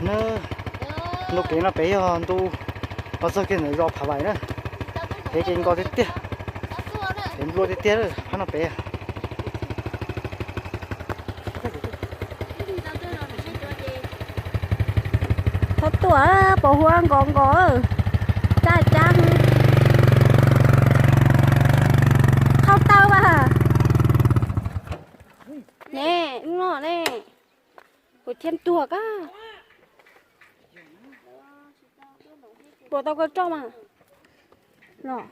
Na, ntu kev no pem yog ntu los txog kiag ntawm zos Phav Vais na. Kev ces nkos tiag tiag, kev nplua tiag tiag phab no pem. Txhob tuaj, pos huab nkos nkos, cab cab, qhau taw mas. Ne, ub no ne, kuv thiaj tuag kab. Puas tau koj roj mas los.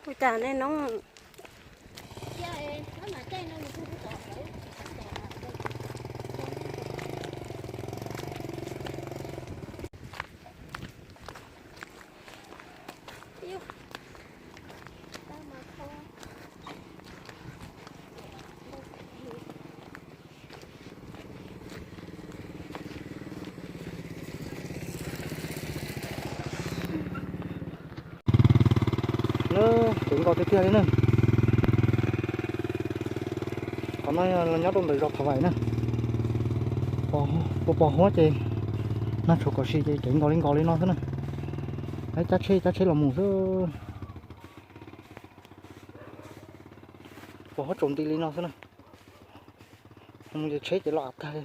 Ua cas nej no. Kev nkos tiag tiag li na. Qhov no los nyob rau ntawm zos Phav Vais na. Pos huab ces nag tshauv kom si ces kev nkos li nkos li no xwb na. Cab tsheb cab tsheb los mus xwb. Pos huab tsaus nti li no xwb na. Mus ces tsheb ces los av tag li.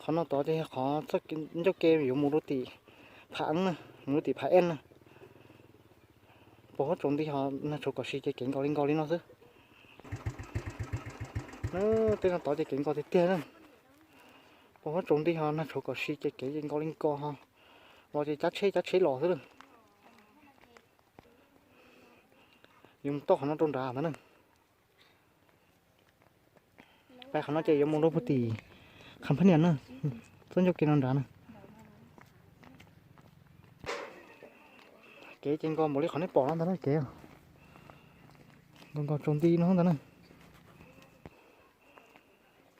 Qhov no tod ces yog qhov ncauj ke yuav mus rau tim Phav Eeb na, mus rau tim Phav Eeb na. Pos huab tsaus nti ho nag tshauv kom si ces kev nkos li nkos li no xwb. Tej no tod ces kev nkos tiag tiag na. Pos huab tsaus nti ho nag tshauv kom si ces kev nkos li nkos ho. Los ces cab tsheb cab tsheb los xwb lawm. Yuav mus toj qhov no rau nrad ntag na. Pais qhov no ces yuav mus rau puag tim Qham Phab Nias na, txoj ncauj ke no nrad na. Kev ces nkos npaum li qhov nej pom no ntag na kev. Nkos nkos tsaus nti no ntag na.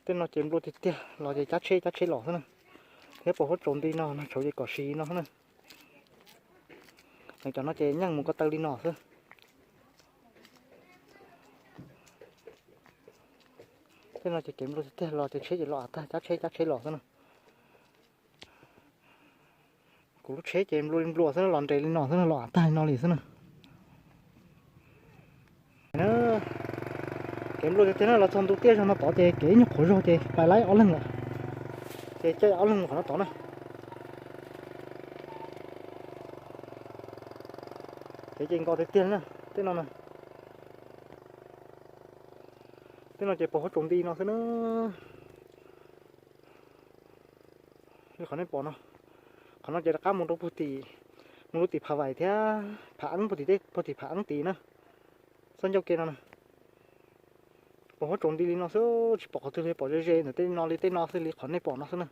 Tej no ces nplua tiag tiag los ces cab tsheb cab tsheb los xwb na. Thiab pos huab tsaus nti no nag tshauv ces kom si no xwb na. Cov no ces nyeej mus ko taw li no xwb. Tej no ces kev nplua tiag tiag los ces tsheb ces los av tag, cab tsheb cab tsheb los xwb na. Kuv lub tsheb ces nplua li nplua xwb na, los nres li no xwb na, los av tag li no li xwb na. Kev nplua tiag tiag na, los txog ntu tiaj zog no tod ces kev ib nyuag qhuav zog ces pais laib ob leeg lawm. Ces caij ob leeg mus qhov no tod na. Kev ces nkos tiag tiag na, tej no na. Tej no ces pos huab tsaus nti no xwb na. Li qhov nej pom no, qhov no ces rov qab mus rau puag tim, mus rau tim Phav Vais thiab Phav Eeb, puag tim Phav Eeb tid na. Txoj ncauj ke no na, pos huab tsaus nti li no xwb, tsis pom qhov twg li, pom ze ze ntawm tej no li tej no xwb li qhov nej pom no xwb na.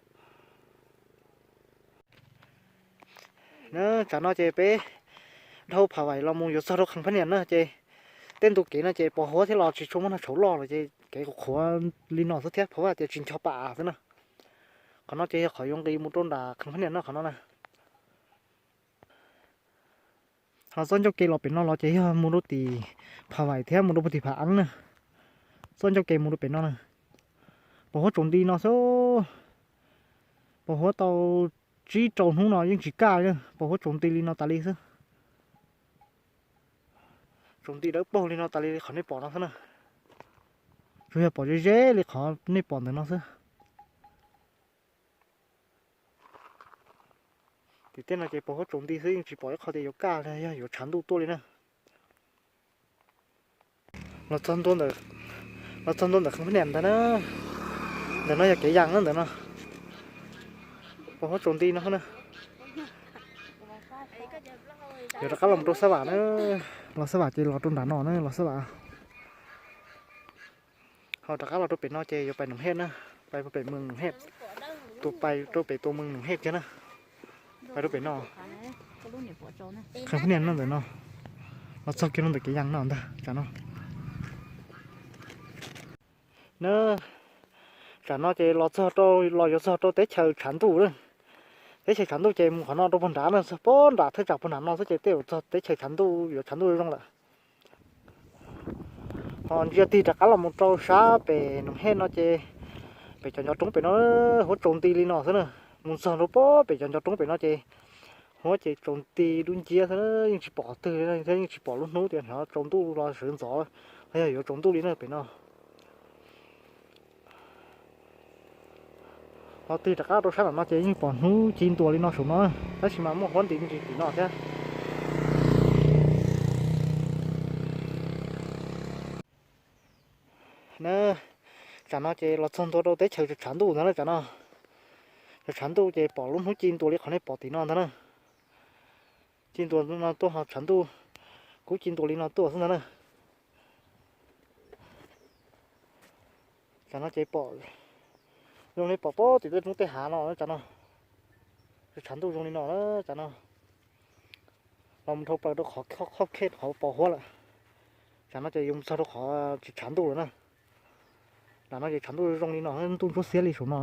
Tsam no ces peb dhau Phav Vais los mus yuav txog rau Qham Phab Nias na ces tej ntu kev no ces pos huab thiab los tsis tshua muaj nag tshauv loj lawm ces kev qhuav qhuav li no xwb thiab, pos huab tias tsis ncho pam xwb na. Qhov no ces yog qhov yuav nqis mus rau nram Qham Phab Nias no qhov no na. Ho txoj ncauj ke los pem no los ces yog mus rau tim Phav Vais thiab mus rau puag tim Phav Eeb na. Txoj ncauj ke mus rau pem no na. Pos huab tsaus nti no xwb. Pos huab tau tsib rau hnub no yeej tsis kaj li na, pos huab tsaus nti li no tas li xwb. Tsaus nti dawb paug li no tas li qhov nej pom no xwb na. Tsuas yog pom ze ze li qhov nej pom ntawm no xwb. Tim tej no ces pos huab tsaus nti xwb, yeej tsis pom ib qho tias yuav kaj los yog yuav tshav ntuj tuaj li na. Los txog ntua ntawm Qham Phab Nias ntag na. Ntawm no yog kev yas na ntawm no. Pos huab tsaus nti no na. Yuav rov qab los rau Xab Vam na. Los Xab Vam ces los rau nram no na, los Xab Vam. Ho rov qab los rau pem no ces yuav pais Noom Hej na. Pais pem Moos Nus Hej, tua pais rau pem tua Moos Nus Hej kiag na. Pais rau pem no, qhov niag no ntawm no, los txog kiag no ntawm kev yas no ntag tsam no. Na, tsam no ces los txog rau, los yuav txog rau teb chaws tshav ntuj. Teb chaws tshav ntuj ces mus qhov no rau puag nrad na, txog puag nrad thaj tsam puag nrad no xwb ces tej zaum txog teb chaws tshav ntuj, yuav tshav ntuj zoo lawm. Ho ntsia tig rov qab los mus rau sab pem Nus Hej no ces pem cov ncov roob pem no huab tsaus nti li no xwb na. Mus txog rau pem cov ncov roob pem no ces huab ces tsaus nti dub nciab xwb, yeej tsis pom qhov twg li thiab, yeej tsis pom lub hnub tias hnov tsaus ntuj los sawv ntxov, los yog yuav tsaus ntuj li na pem no. Ho tig rov qab rau sab nram no ces yeej pom hnub ci ntua li no saum no, tab sis mas muaj huab nti me ntsis tim no thiab. Na, tsam no ces los txog ntua rau teb chaws tshav ntuj ntag na tsam no. Tshav ntuj ces pom lub hnub ci ntua li qhov nej pom tim no ntag na. Ci ntua no tuaj ho tshav ntuj kuj ci ntua li no tuaj xwb ntag na. Tsam no ces pom, zoo li pom pem tim tej roob tej hav no tsam no. Tshav ntuj zoo li no na tsam no. Los mus dhau plaws rau qhov khoj khej qhov pos huab lawm. Tsam no ces yuav mus txog rau qhov tsis tshav ntuj lawm na. Nram no ces tshav ntuj zoo li no, ntuj ntsuab xiab li saum no.